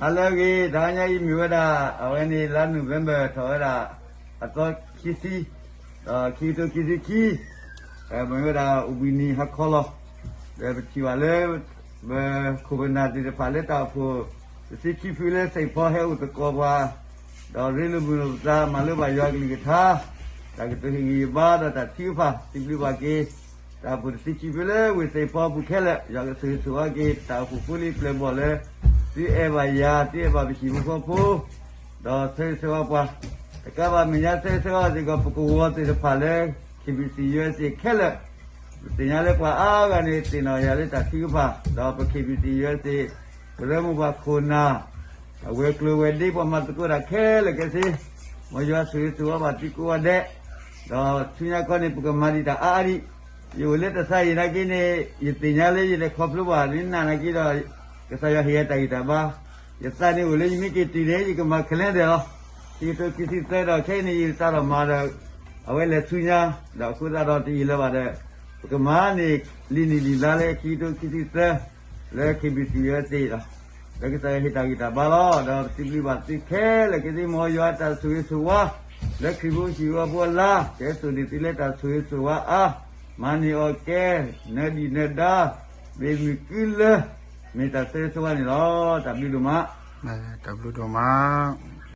ဟါလၢအဂ့ၤ, တဟါညါအံၤမ့ၢ်ဝဲဒၣ် အဝဲန့ၣ်လါ November ထီၣ်ဝဲဒၣ် အသီခံဆံ, ဒီးခံကထိခံဆံခံ, မ့ၢ်ဝဲဒၣ်အိၣ်ဘှံးနံၤဟါခီလီၤ. ဒီးပထံၣ်ဘၣ်လၢ ပခိၣ်ပနၢ်သ့ၣ်တဖၣ်လၢတၢ်အိၣ်ဖှိၣ် တဆံခံဖုလၢ Saint Paul ဟဲအိၣ်သကိးပှၤ, ဒီးရ့လိာ်မုာ်လိာ်ပသး မၤလိဘၣ်ယွၤကလုၢ်ကထါ, တၢ်ကတိၤဟ့ၣ်ဂံၢ်ဟ့ၣ်ဘါဒီးတၢ်ထုကဖၣ် စံးဘျုးဘၣ်က့ၤ တၢ်အိၣ်ဖှိၣ်တဆံခံဖုလၢဝ့ၢ် Saint Paul ပူၤခဲလၢာ်, ယွၤကဆိၣ်ဂ့ၤဆိၣ်ဝါက့ၤ တၢ်အိၣ်ဖှိၣ်ဖိလံၤပျဲၢ်ဘီၣ်လၢ သုအဲၣ်ဘၣ်ယၤ သုအဲၣ်ဘၣ်ပဟံၣ်ဖိဃီဖိ, ဒီးဆၢဂ့ၤဆၢဝါပှၤ, တကးဘၣ်မဲာ်ညါဆၢဂ့ၤဆၢဝါစ့ၢ်ကီး ပကဝီၤသ့ၣ်တဖၣ်လၢ KBC USA ခဲလၢာ်, ယသ့ၣ်ညါလၢပှၤအါဂၤန့ၣ် သ့ၣ်နီၣ်ယၤလၢတၢ်ထုကဖၣ်, ဒီးပ KBC USA ပရၢမိၢ်ပှၢ်ခိၣ်နၢ် အဝဲၤကျိၤဝဲၤဒ့ ပှၤမၤသကိးတၢ်ခဲလၢာ်ခဲဆ့, မ်ယွၤဆိၣ်ဂ့ၤဆိၣ်ဝါဘၣ်သုကိးဂၤဒဲး, ဒီးဆူညါခီန့ၣ် ပကမၤဒံးတၢ်အါအါဒံး, ယအိၣ်လၢတၢ်ဆါအံၤနာ်က့န့ၣ် ယသ့ၣ်ညါလၢယလဲၤခီဖျိဘၣ် မ့ၢ်နာ်နာ်က့ဒီး ကစၢ်ယွၤဟ့ၣ်ယၤတၢ်ဂံၢ်တၢ်ဘါ, ယသးန့ၣ်အိၣ်လၢယမ့ၢ်က့ၤတုၤန့ၣ် ယကမၤခဲလၢာ်ဒဲးလီၤ. ခံကထိခံဆံသၢဒီး ခဲအံၤန့ၣ် ယစးထီၣ်မၤဒီး အဝဲလဲၤဆူညါ, ဒီးအဃိသတးဒီးတယံာ်လၢၤဘၣ်ဒီး ပကမၤန့ၢ်လံာ်နံၣ်လံာ်လါလၢခံကထိခံဆံသၢ လၢ KBC USA လီၤ. ဒီးကစၢ်ယွၤဟ့ၣ်တၢ်ဂံၢ်တၢ်ဘါလီၤ. ဒီးပစံးဘျုးဘၣ်သုခဲလၢာ်ခဲဆ့ မ်ယွၤတၢ်ဆိၣ်ဂ့ၤဆိၣ်ဝါ လၢခရံာ်ဖိဟံၣ်ဖိဃီဖိအလါ ကဟဲစိာ်န့ၢ်သုလၢတၢ်ဆိၣ်ဂ့ၤဆိၣ်ဝါအါ, မၤန့ၢ်အီၣ်ကဲ နၢဒံၣ်နၢဒါ မ့ၢ်မုၢ်ကုလၢ မ့ၢ်တၢ်ဆၢဂ့ၤဆၢဝါန့ၣ်လီၤ. တၢ်ဘျုးဒိၣ်မး. တၢ်ဘျုးဒိၣ်မး.